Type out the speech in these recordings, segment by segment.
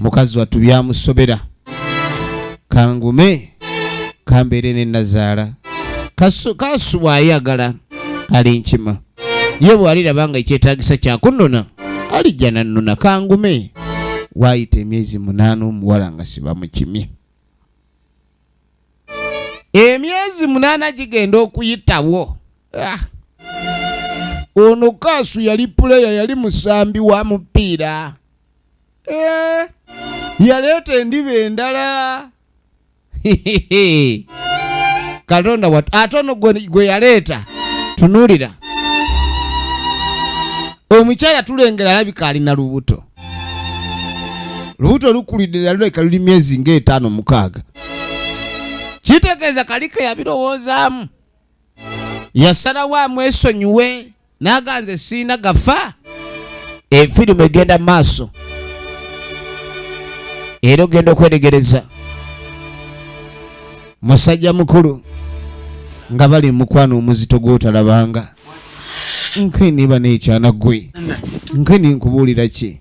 Mukazi wattu byamusobera. Kangume kambeere ne nazaala. Kasu bw'ayagala alinkima, ye bw'aliraba nga ekyetaagisa kyakunnona alijja nannona. Kangume. Waayita emyezi 8 omuwala nga sibamukimye. Emyezi 8 gigenda okuyitawo. Ono Kaasu yali puleya, yali musambi wa mupiira. Yaleeta endiba endala. Katonda wattu, ate ono gwe yaleeta, tunuulira omukyala tulengera alabika alina lubuto. Lubuto lukulidde lulabika luli myezi ng'etaano mukaaga. Kitegeeza kali ke yabirowoozaamu, yasalawo amwesonyiwe n'aganze siina gafa. Efirimu egenda mu maaso era ogenda okwetegereza musajja mukulu nga bali mukwano omuzito gw'otalabanga. Nkeni bano ekyana gwe nkeni nkubuulira ki?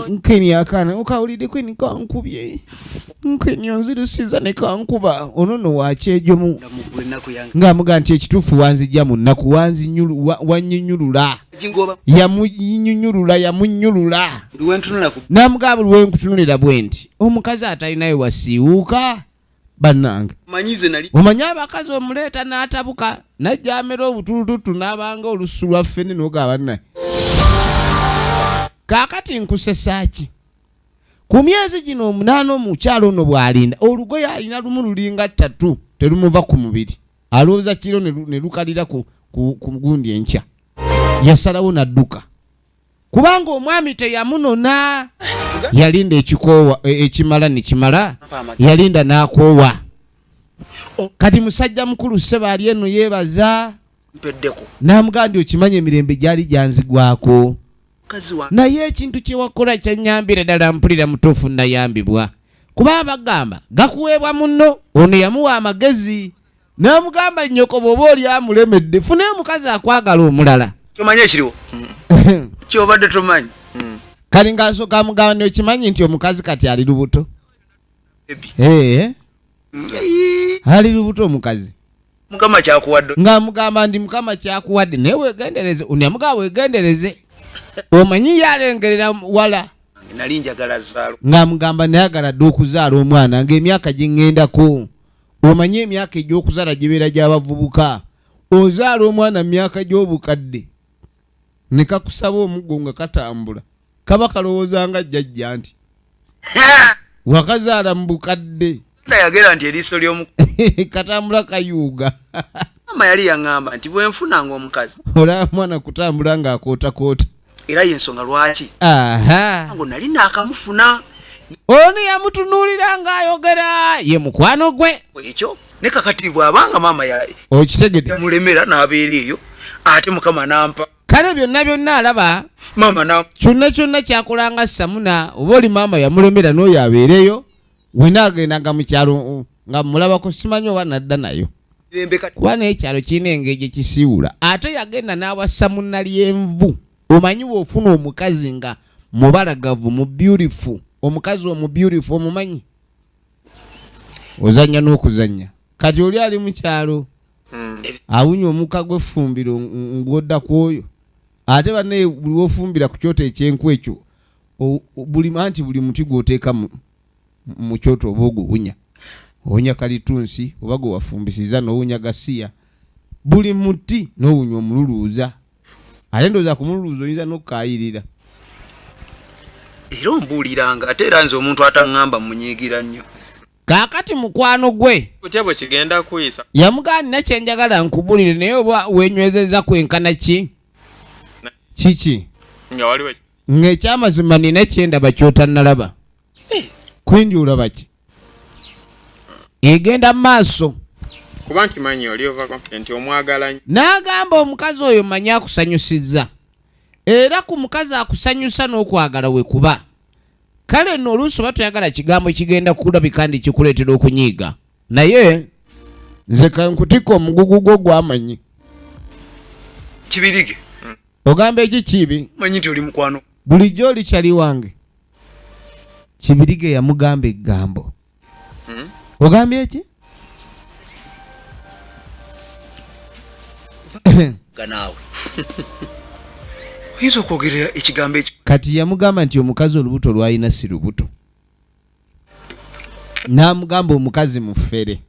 Nkeni akaana okawulidde kweni kankubye, nkeni onzirusiza ne kankuba. Ono no wakyejomu ng'amuga nti ekituufu wanzijja mu nnaku, wanyinyulula, yamunyinyulula, yamunyulula n'amugamba buli wenkutunulira bwe nti omukazi atalinayo wasiiwuuka. Bannange, omanyi abakazi omuleeta n'atabuka najja amera obutulututu n'abanga olusu lwa ffene n'ogaba bannaye. Kaakati nkusesa ki? Ku myezi gino 8 omukyalo ono bw'alinda olugoye alina lumu lulinga ttatu terumuva ku mubiri, alowooza kiro ne lukalira ku gundi enkya. Yasalawo n'adduka kubanga omwami teyamunona. Yalinda ekikoowa ekimala ne kimala, yalinda n'akoowa. Kati musajja mukulu ssebo ali eno yeebaza n'amugamba nti okimanyi emirembe gyali gyanzigwako, naye ekintu kye wakola kyannyambira ddala, mpulira mutuufu nayambibwa. Kuba bagamba gakuweebwa munno. Ono yamuwa amagezi n'amugamba nnyoko bw'oba oli amulemedde funa omukazi akwagala omulala. Tomanyi ekiriwo kyobadde tomanyi. Kali ng'asooka amugamba nti okimanyi nti omukazi kati ali lubuto. Ali lubuto omukazi. Mukama kyakuwadde. Ng'amugamba nti Mukama kyakuwadde naye weegendereze. Ono yamugamba weegendereze, omanyi ye alengerera wala. Nali njagala zaalo. Ng'amugamba nayagala dde okuzaala omwana ng'emyaka gye ŋŋendako. Omanyi emyaka egy'okuzaala gibeera gy'abavubuka, ozaala omwana mu myaka gy'obukadde ne kakusaba omuggo nga katambula, kaba kalowooza nga jjajja nti wakazaala mu bukadde. Yagera nti eriiso ly'omu katambula kayuuga. Maama yali yaŋŋamba nti bwe nfunanga omukazi olaba mwana kutambula ng'akootakoota. Era y'ensonga lwaki ngo nali naakamufuna. Ono yamutunuulira ng'ayogera ye mukwano gwe. Ekyo ne kakati bw'abanga maama Okitegedde? yamulemera n'abeera eyo ate Mukama n'ampa. Kale byonna byonna alaba maama na kyonna kyonna kyakolanga Samuna oba oli maama yamulemera n'oyo abeereyo wena agendanga mu kyalo nga mulabako, simanyi oba nadda nayo kuba n'ekyalo kirina engeri gye kisiiwula. Ate yagenda n'awasa munnalyenvu. Omanyi bw'ofuna omukazi nga mubalagavu mu beautiful, omukazi omu beautiful omumanyi ozannya n'okuzannya. Kati oli ali mu kyalo awunya omukka gw'effumbiro ng'odda ku oyo. Ate bannaye buli w'ofumbira ku kyoto ekyenku ekyo buli anti buli muti gw'oteeka mu kyoto oba oguwunya, owunya kalitunsi oba gwe wafumbisiza n'owunya gasiya, buli muti n'owunya omululuuza. Ate ndowooza ku mululuuza oyinza n'okukaayirira. Era ombuuliranga ate era nze omuntu ataŋŋamba munyiigira nnyo. Kaakati mukwano gwe Kutya bwe kigenda kuyisa. yamugamba nina kye njagala nkubulire, naye oba weenywezezza kwenkana ki kiki Nga waliwo ng'ekyamazima nina kyendaba ky'otannalaba. Kwindi olaba ki egenda mu maaso. Kuba nkimanyi oli overconfident omwagala nnyo. N'agamba omukazi oyo manyi akusanyusizza, era ku mukazi akusanyusa n'okwagala we kuba. Kale nno oluusi oba toyagala kigambo kigenda kulabika ndi kikuleetera okunyiiga, naye nze kankutikka omugugu gwo gwamanyi. Kibirige. Ogamba eki kibi? Manyi nti oli mukwano. Bulijjo oli kyali wange. Kibirige yamugamba eggambo. Ogambye ki? Ga naawe oyinza okwogerera ekigambo ekyo. Kati yamugamba nti omukazi olubuto lwalina si lubuto, n'amugamba omukazi mufere.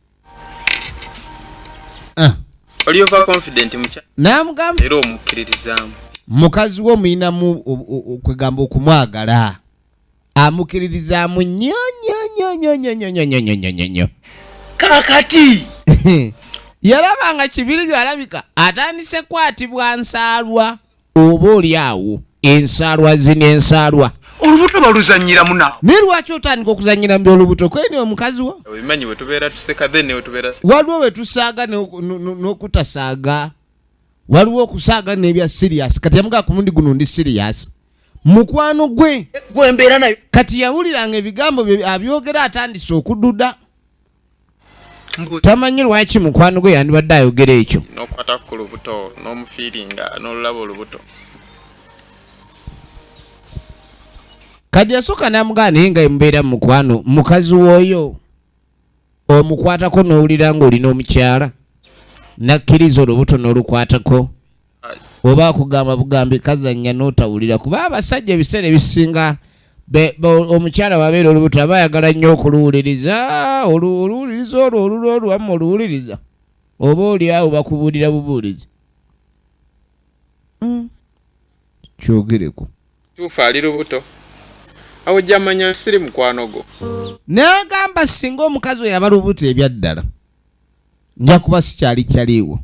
Ah, Oli over confident mukya n'amugamba era omukkiririzaamu. Mukazi we omuyinamu kwegamba okumwagala, amukiririzaamu nnyo nnyo nnyo nnyo nnyo nnyo nnyo nnyo nnyo nnyo nnyo. Kakati Yalaba nga Kibirige alabika atandise kwatibwa nsaalwa, oba oli awo ensaalwa zino ensaalwa. Olubuto baluzannyiramu naawe. Naye lwaki otandika okuzanyira mu byolubuto kweni omukazi wo? Obimanyi bwe tubeera tuseka, then ne tubeera Waliwo we tusaaga n'okutasaaga, waliwo okusaaga n'ebya serious. Kati yamugamba ku mulundi guno ndi serious, mukwano gwe. Gwe mbeera nayo. Kati yawuliranga ebigambo bye abyogera atandise okududa, tamanyi lwaki mukwano gwe yandibadde ayogera ekyo. N'okwata ku lubuto n'omufiiringa n'olulaba olubuto. Kati yasooka n'amugamba, naye nga emubeera mukwano, mukazi w'oyo omukwatako n'owulira ng'olina omukyala, nakkiriza olubuto n'olukwatako, oba akugamba bugambi kazannya n'otawulira, kuba abasajja ebiseera ebisinga omukyala wabeera olubuto aba ayagala nnyo okuluwuliriza. Oluwuliriza olwo olulwo olwamu oluwuliriza, oba oli awo bakubuulira bubuulizi. Kyogereko. Tuufu ali lubuto, awo ojja manya siri mukwano gwo. N'agamba singa omukazi oyo aba lubuto ebyaddala, nja kuba sikyali kyaliiwo.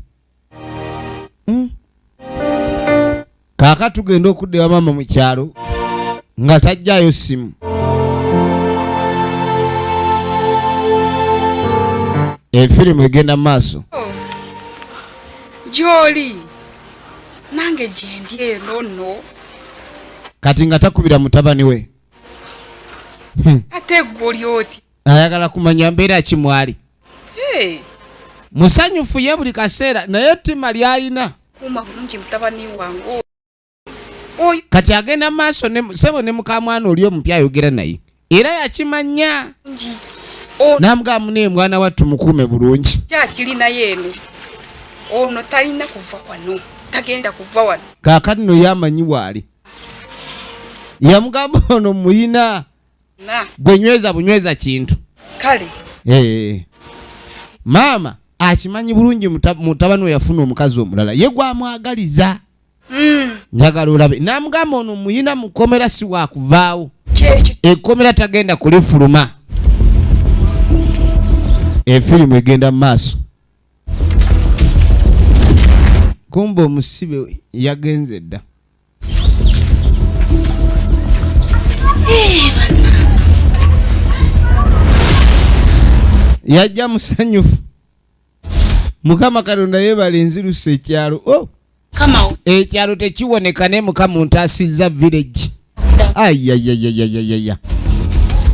Kaaka tugenda okudda ewa maama mu kyalo nga tajjayo simu. Efirimu egenda mu maaso. Gy'oli nange gyendi eno nno. Kati nga takubira mutabani we. Ate gwe oli oti? Ayagala kumanya mbeera ki mwali. Hey, Musanyufu ye buli kaseera, naye ettima lyayina. Kuuma bulungi mutabani wange oyo. Kati agenda maaso ne sebo ne mukamwana oli omupya ayogera naye era yakimanya. Ngi ono. Namugamba munaye mwana wattu mukuume bulungi. Kyakiri naye eno ono talina kuva wano, tagenda kuva wano. Kaakati no yamanyi waali, yamugamba ono muyina. Na gwe nyweza bunyweza kintu. Kale. Maama akimanyi bulungi mutabani we yafuna omukazi omulala ye gwamwagaliza. Njagala olabe namugamba ono muyina mukomera si wakuvaawo. Kyekyo. Ekkomera tagenda kulifuluma. Efirimu egenda mu maaso, kumbe omusibe yagenze dda. Yajja musanyufu, Mukama Katonda yeebala enzirusa ekyalo. Oh! Kama Ekyalo tekiwoneka, naye Mukama ontaasizza village. Ayayayayayaya,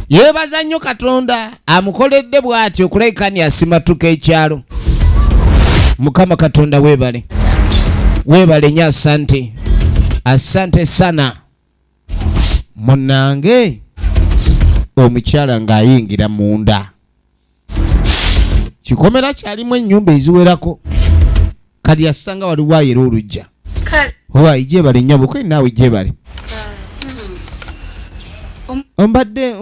yeebaza nnyo Katonda amukoledde bw'atyo okulabika ni asimatuka ekyalo. Mukama Katonda weebale, weebale nnyo, asante, asante sana munnange. Omukyala ng'ayingira munda kikomera kyalimu ennyumba eziwerako, kati asanga waliwo ayera olujja. Kale. Owa gyebale nnyabo, kwe naawe gyebale. Ombadde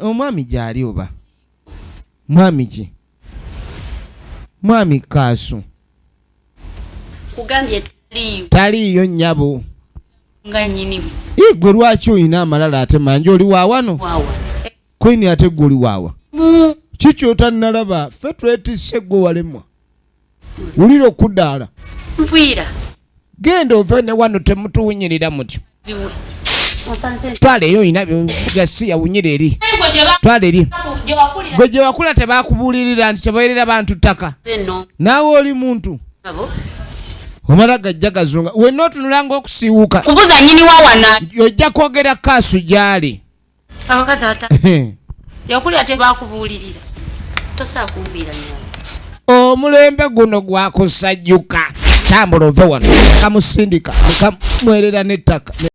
omwami gyali oba mwami ki, mwami Kaasu? Kugambye taliiwo. Taliiyo nnyabo. Nga nnyinimu. Ii, gwe lwaki olina amalala ate mangi? Oli waawano? Waawano. Kwini ate gwe oli waawa? Mu Kiki otannalaba? Ffe twetisse, gwe walemwa, wulira okuddaala. Nviira. Genda ove ne wano, temutuwunyirira mutyo. Ziwe onsanze. Twala eyo, olina gasiya, wunyira eri. Gwe gye Twala eri. Gye wakulira. Gwe gye wakula tebakubuulirira nti tebawerera bantu ttaka? Nno. Naawe oli muntu. Abo. Omala gajja gazunga, wenna otunula ng'okusiiwuuka. Kubuza nnyini wa wano. Ojja kwogera Kaasu gy'ali. Abakazi ata yakulira tebakubuulirira, tosobola kunviira nnyabo. Omulembe guno gwakusajjuka, tambula ove wano. Kamusindika kamwerera n'ettaka.